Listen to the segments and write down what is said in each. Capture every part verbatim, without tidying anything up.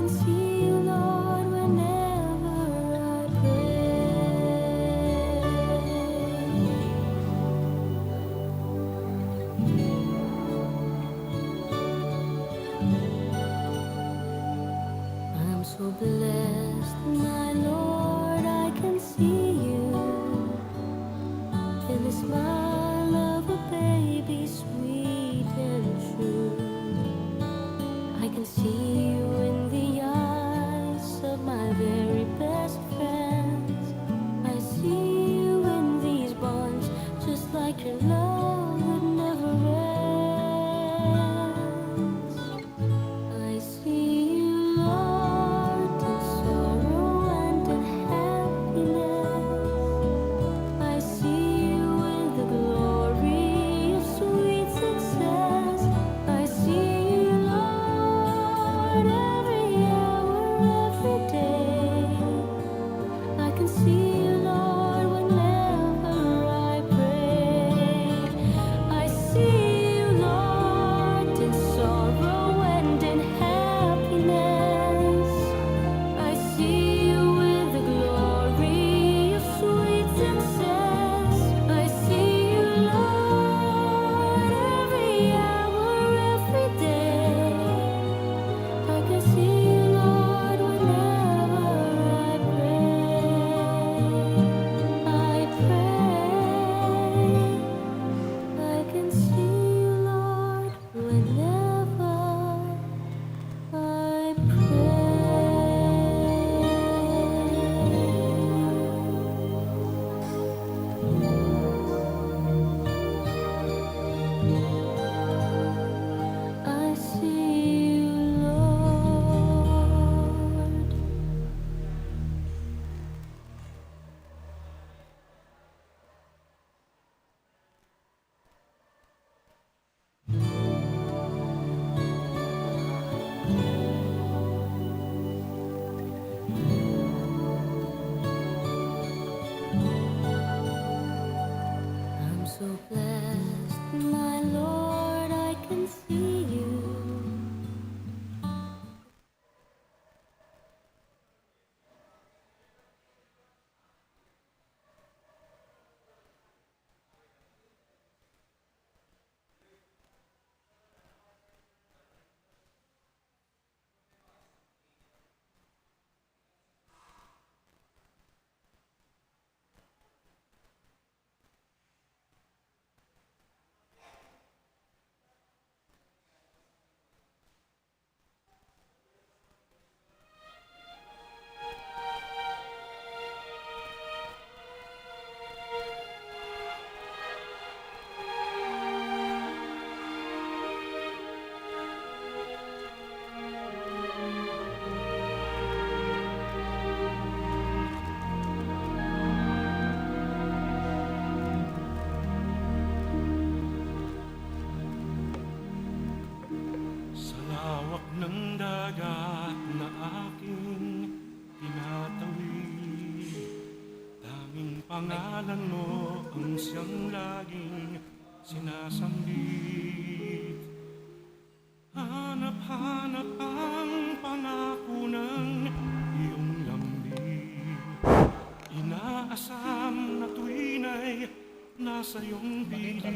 See you, Lord, whenever I pray. I'm so blessed, my Lord, I can see you in the smile of a baby, sweet and true. I can see you in the eyes of my very best friends. I see you in these bonds, just like your love would never end. I see you, Lord, in sorrow and in happiness. I see you in the glory of sweet success. I see you, Lord, every hour, every day. I can see you, Lord, whenever I pray. I see you, Lord, in sorrow and in happiness. I see you with the glory of sweet success. I see you, Lord, every hour, every day. I can see you, Lord, whenever I pray. I pray. I can see you, Lord, whenever I pray. I see you, Lord. I'm so blessed, my Lord, I can see you. Sa lawak ng dagat na aking tinatawid, tanging pangalan mo ang siyang laging sinasambit. Hanap-hanap ang pangako ng iyong lambing. Inaasam na tuwinay nasa iyong piling.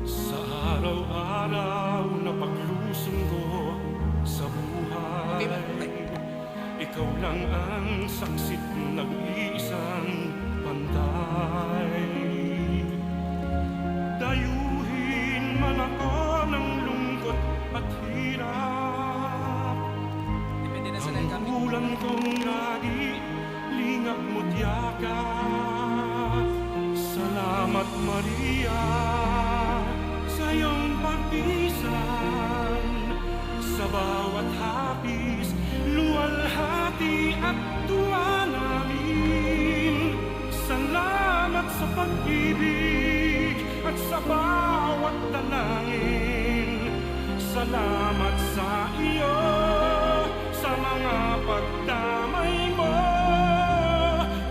Sa araw-araw na paglusong ko sa buhay, ikaw lang ang saksi't nag-iisang pantay. Dayuhin man ako ng lungkot at hirap, Depende na sa ang nagkami. Bulan kong lagi, lingap mo't yakat. Salamat, Maria, sa iyong pagbisan. Sa bawat hapis, luwalhati at tuwa namin. Salamat sa pag-ibig at sa bawat dalangin. Salamat sa iyo, sa mga pagdamay mo.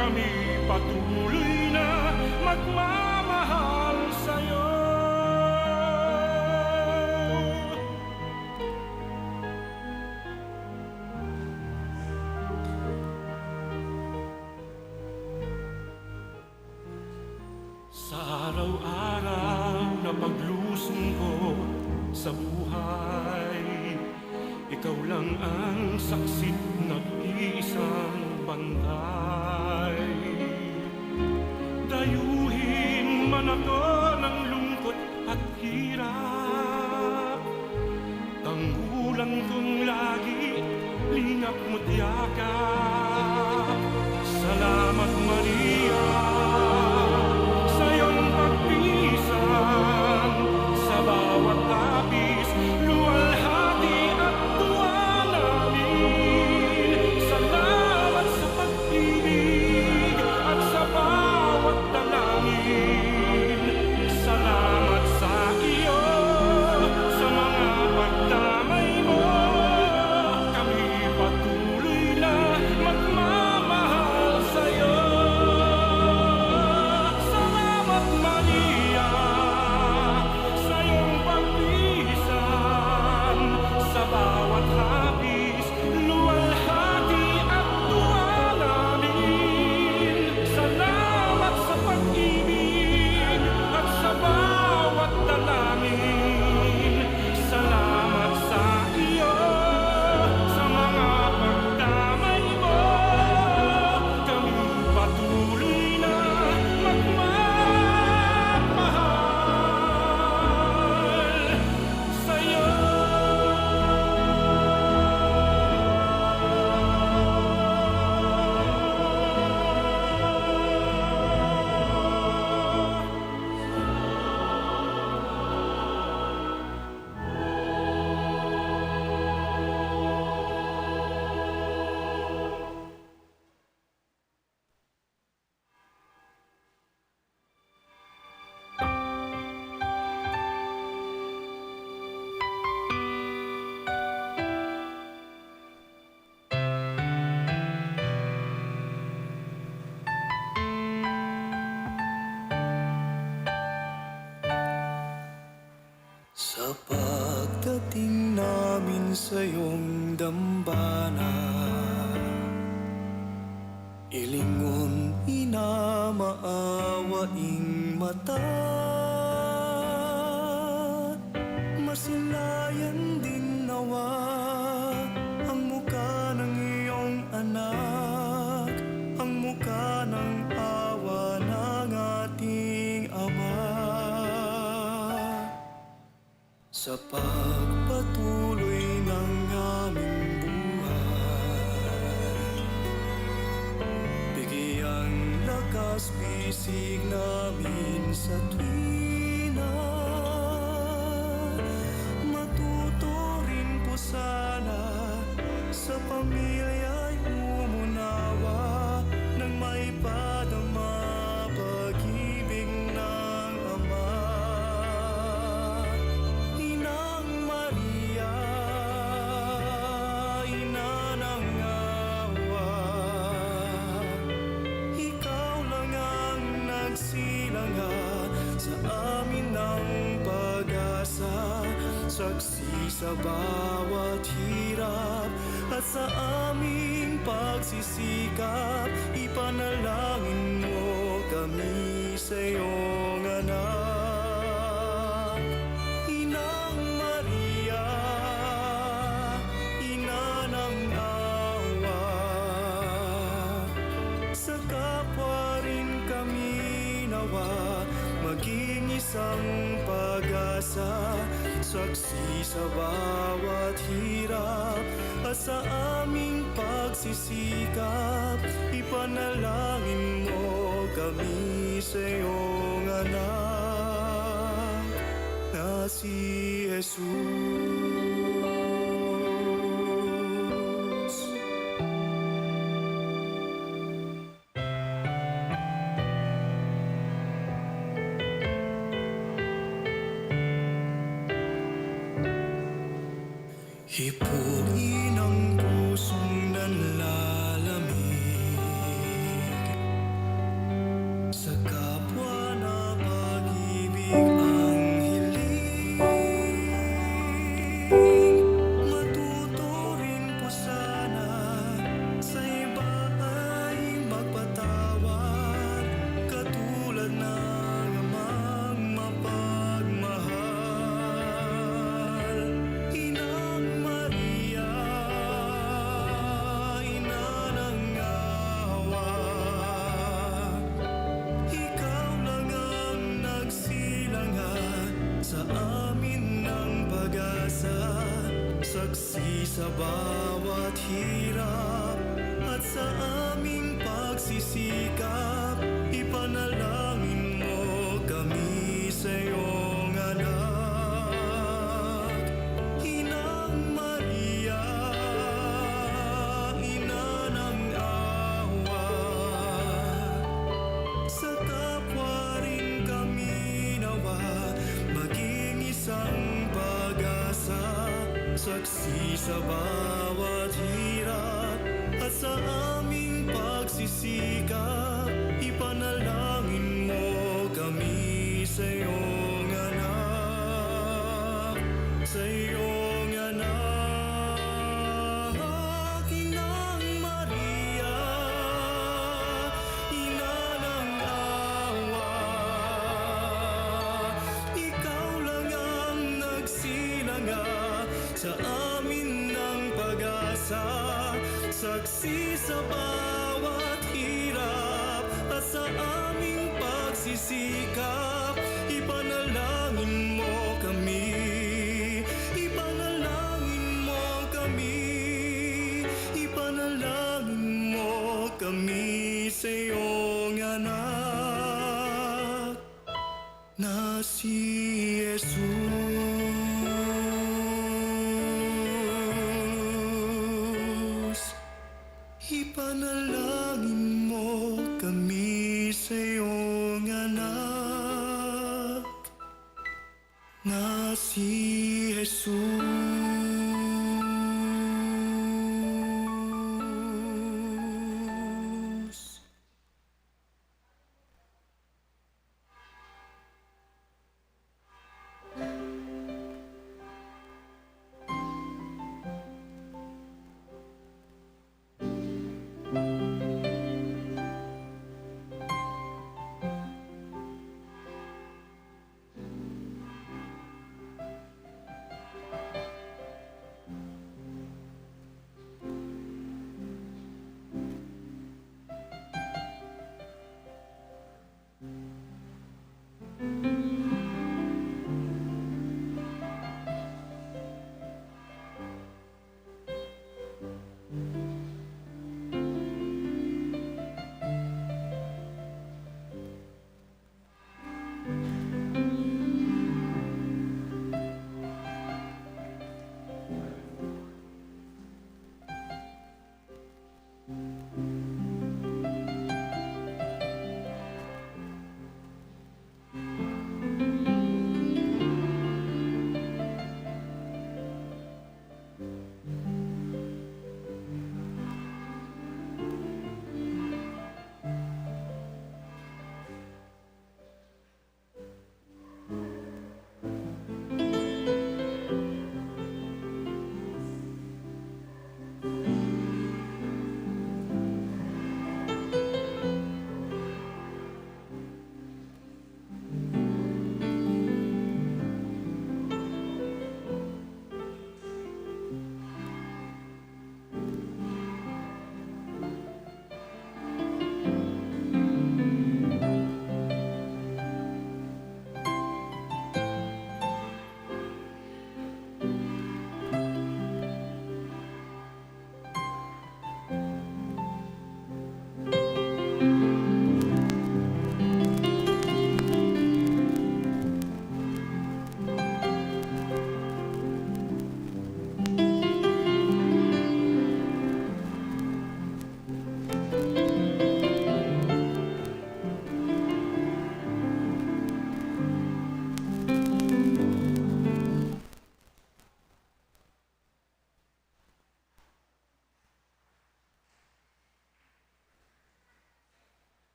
Kami patuloy na magmamahal sa'yo. Ikaw lang ang saksi't nag-iisang bantay. Dayuhin man ako ng lungkot at hirap, tanggulan kong lagi lingap mo't yakap. Salamat, Maria, sa iyong pagpisan sa bawat hapis, luwalhati at tuwa namin. Salamat sa pag-ibig at sa bawat dalangin. Salamat sa iyo, sa mga pagdamay mo. Kami patuloy na magmamahal sa'yo. Salamat, Maria, sa iyong pagpisan sa bawat hapis, luwalhati at tuwa namin. Salamat sa pag-ibig at sa bawat dalangin. Salamat sa iyo, sa mga pagdamay mo. Kami patuloy na magmamahal sa'yo. Sa pagdating namin sa iyong dambana, ilingon, Ina, maawaing mata. Masilayan din nawa ang mukha ng iyong anak, ang mukha ng awa ng ating Ama. Sa pagpatuloy ng aming buhay, bigyang lakas pisig namin sa tuwina. Matuto rin po sana sa pamilya'y umunawa, nang maipadama pag-ibig ng Ama. Inang Maria, Ina ng awa, ikaw lang ang nagsilanga sa amin ng pag-asa, saksi sa bawat hirap at sa aming pagsisikap. Ipanalangin mo kami sa iyong anak, Inang Maria, Ina ng awa. Sa kapwa rin kami nawa maging isang pag-asa, saksi sa bawat hirap at sa aming pagsisikap. Ipanalangin mo kami sa iyong anak na si Jesus. Hipon inang pusong nanlalamig, sa kapwa na pag-ibig ang hiling. Matuto rin po sana sa iba ay magpatawad, katulad ng Amang mapagmahal. Inang Maria, Sa bawat hirap at sa aming pagsisikap, ipanalangin mo kami sa iyong anak. Inang Maria, ina ng awa, sa kapwa rin kami nawa maging isang pag-asa, saksi sa bawat hirap at sa aming pagsisikap. Ipanalangin mo kami sa iyong anak, sa iyong anak, Inang Maria, ina ng awa. Ikaw lang ang nagsilanga sa amin ng pag-asa, saksi sa bawat hirap at sa aming pagsisikap. Ipanalangin mo kami, ipanalangin mo kami, ipanalangin mo kami sa iyong anak na si Jesus. Ipanalangin mo kami sa iyong anak na si Jesus.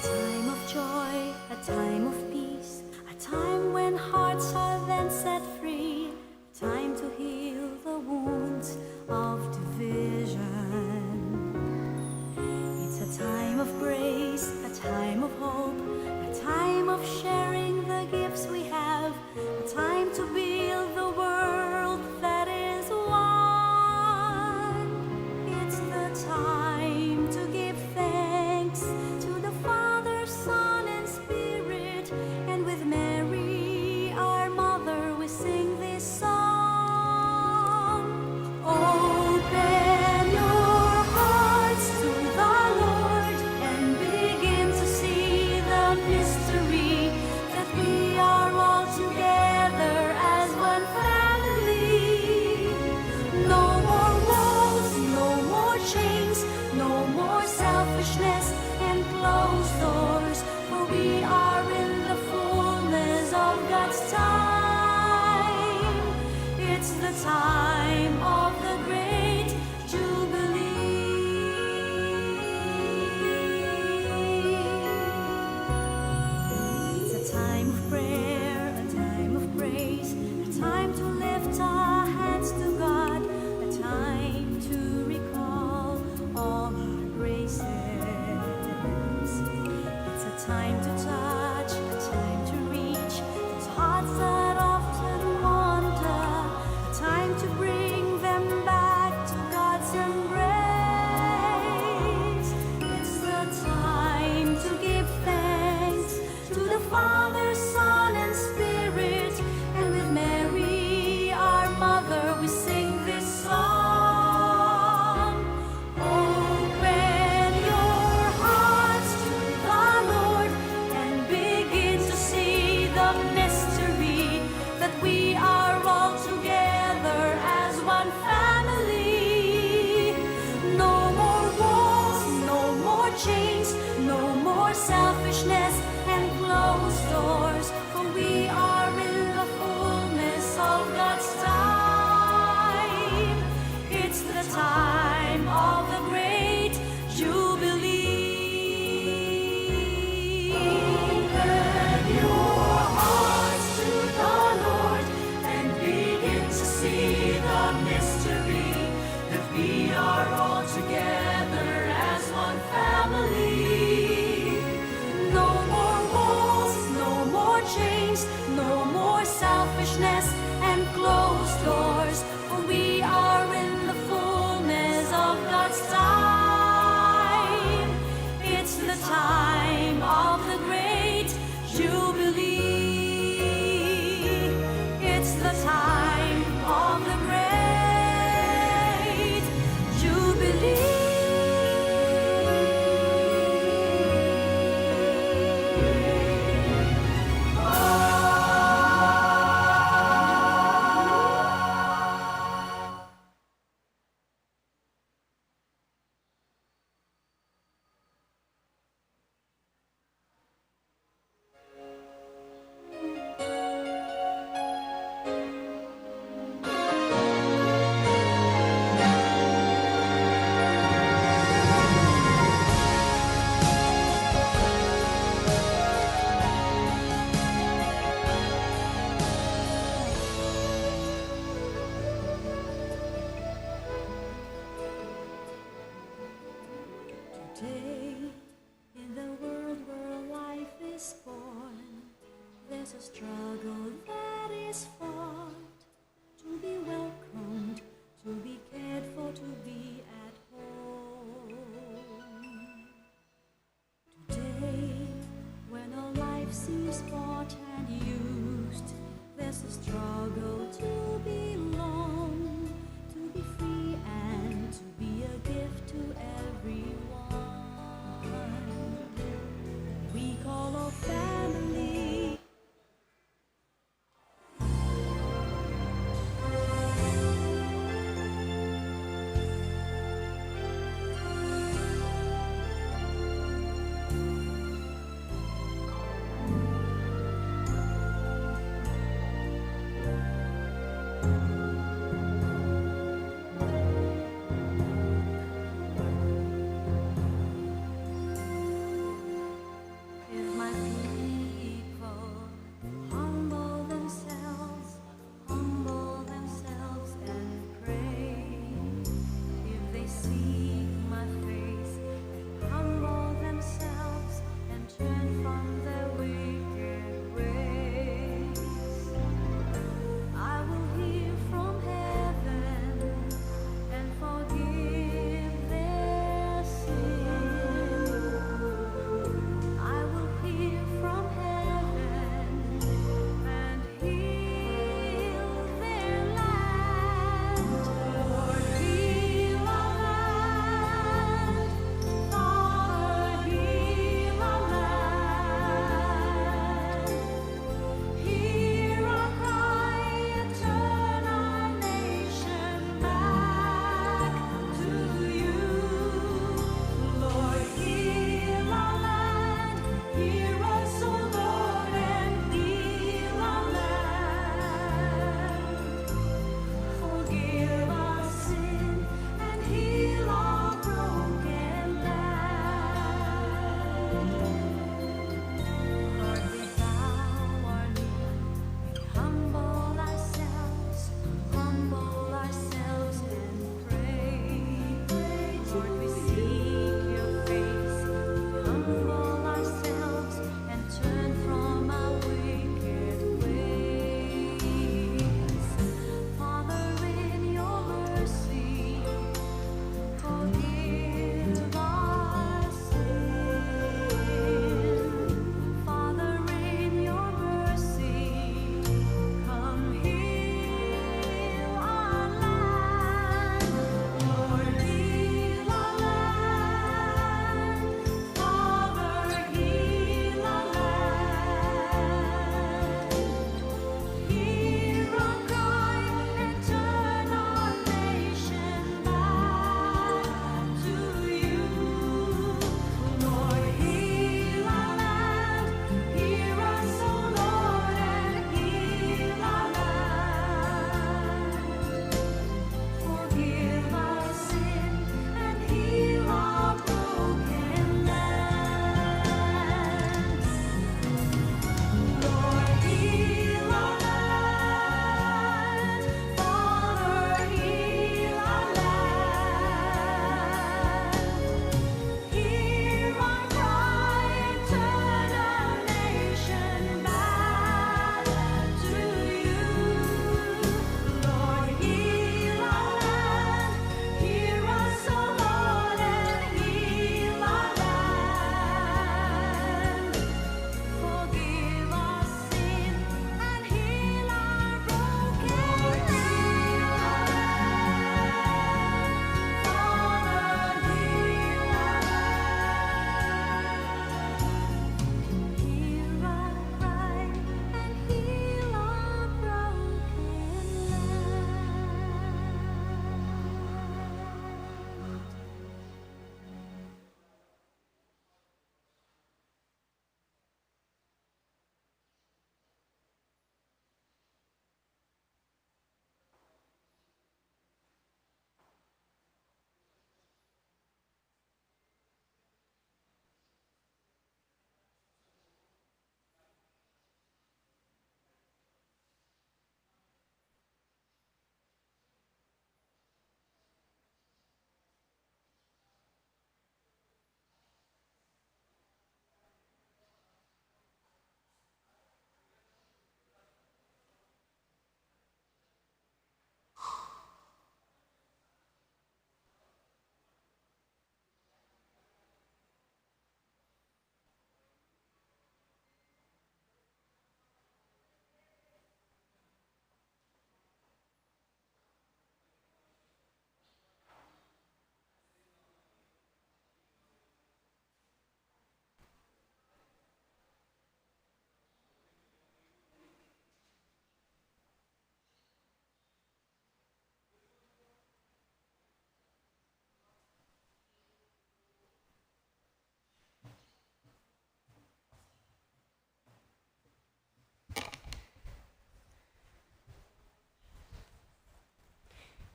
Time of joy, a time of peace, a time when hearts are then set free, a time to heal the wounds of division. It's a time of grace, a time of hope, a time of sharing the gifts we have, a time to build the world that is one. It's the time to give thanks to the Father, Son, and Spirit, and with Mary, our mother, we sing this song. Open your hearts to the Lord and begin to see the mystery that we are all together as one family. No more walls, no more chains, no more selfishness and closed doors, for we are in the fullness of God's time. It's the time of the great Jubilee. It's a time of prayer, a time of praise, a time to lift our hands to God, a time to recall all our graces. It's a time to touch, a time to reach those hearts that often wander, a time to bring them back to God's embrace. It's the time to give thanks to the Father, Son, and Spirit, and with Mary, our mother, we sing this song. Open your hearts to the Lord and begin to see the mystery that we are all together as one family. No more walls, no more chains, no more selfishness and closed doors, for we are in the fullness of God's time. It's the time of the great Jubilee. Open your hearts to the Lord and begin to see the mystery that we are all together as one family. No more walls, no more chains, no more selfishness and closed doors, for we are in the fullness of God's time. It's the time of the great Jubilee. It's the time of the great Jubilee. Today, in the world where life is born, there's a struggle that is fought to be welcomed, to be cared for, to be at home. Today, when our life seems bought and used, there's a struggle to belong, to be free and to be a gift to everyone. We call our family.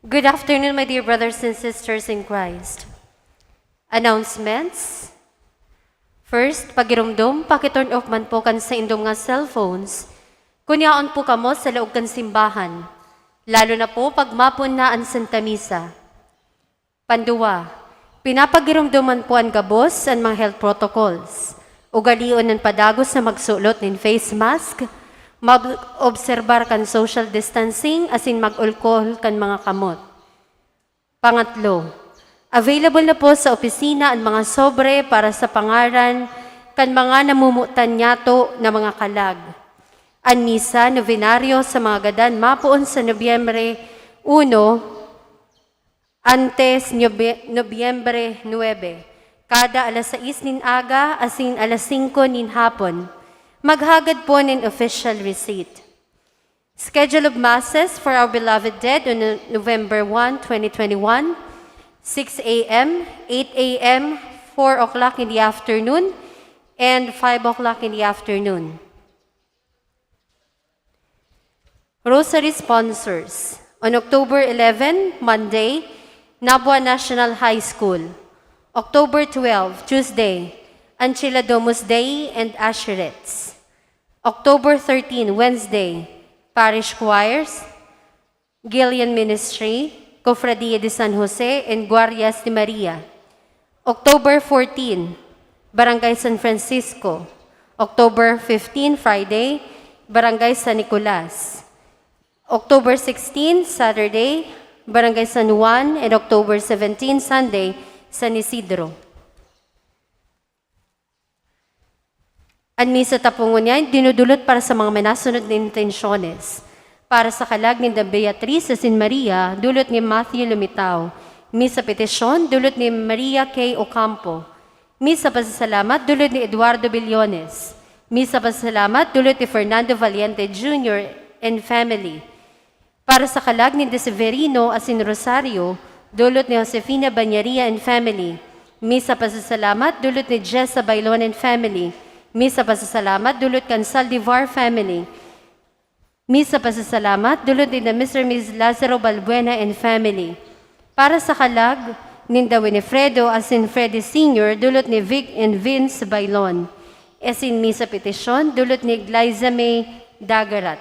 Good afternoon, my dear brothers and sisters in Christ. Announcements. First, pagiromdom, pakiturn off man po kan saindong mga cellphones kun yaon po kamo sa laog kan simbahan, lalo na po pag mapon na an Santa Misa. Panduwa, pinapagiromdoman po an gabos an mga health protocols. Ugalion an padagos na magsulot nin face mask, mag-obserbar kan social distancing asin mag-ulkol kan mga kamot. Pangatlo, available na po sa opisina an mga sobre para sa pangaran kan mga namumutan niyato na mga kalag. An misa nobenaryo sa mga gadan mapoon sa Nobyembre uno, antes Nobye-, Nobyembre nuebe, kada alas sais nin aga asin alas singko nin hapon. Maghagad po nin official receipt. Schedule of Masses for our beloved dead on No-, November one, twenty twenty-one, six a m, eight a m, four o'clock in the afternoon, and five o'clock in the afternoon. Rosary sponsors. On October eleven, Monday, Nabua National High School. October twelve, Tuesday, Anchila Domus Dei and Asherettes. October thirteen, Wednesday, Parish Choirs, Guillean Ministry, Cofradia de San Jose, and Guardias de Maria. October fourteen, Barangay San Francisco. October fifteen, Friday, Barangay San Nicolas. October sixteen, Saturday, Barangay San Juan, and October seventeen, Sunday, San Isidro. An misa tapungon niya, dinudulot para sa mga minasunod na intensyones. Para sa kalag ninda Beatriz asin Maria, dulot ni Matthew Lumitao. Misa petisyon, dulot ni Maria K. Ocampo. Misa pasasalamat, dulot ni Eduardo Billones. Misa pasasalamat, dulot ni Fernando Valiente Junior and family. Para sa kalag ninda Severino asin Rosario, dulot ni Josefina Bañaria and family. Misa pasasalamat, dulot ni Jessa Bailon and family. Misa pasasalamat, dulot kan Saldivar family. Misa pasasalamat, dulot ni Mister Miss Lazaro Balbuena and family. Para sa kalag ninda Winifredo asin Freddy Senior, dulot ni Vic and Vince Bailon. Asin misa petisyon, dulot ni Glyza May Dagarat.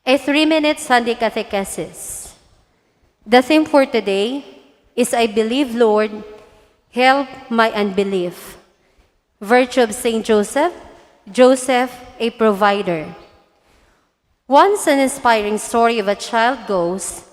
A three-minute Sunday Catechesis. The theme for today is, "I believe, Lord, help my unbelief." Virtue of Saint Joseph, Joseph, a provider. Once an inspiring story of a child goes,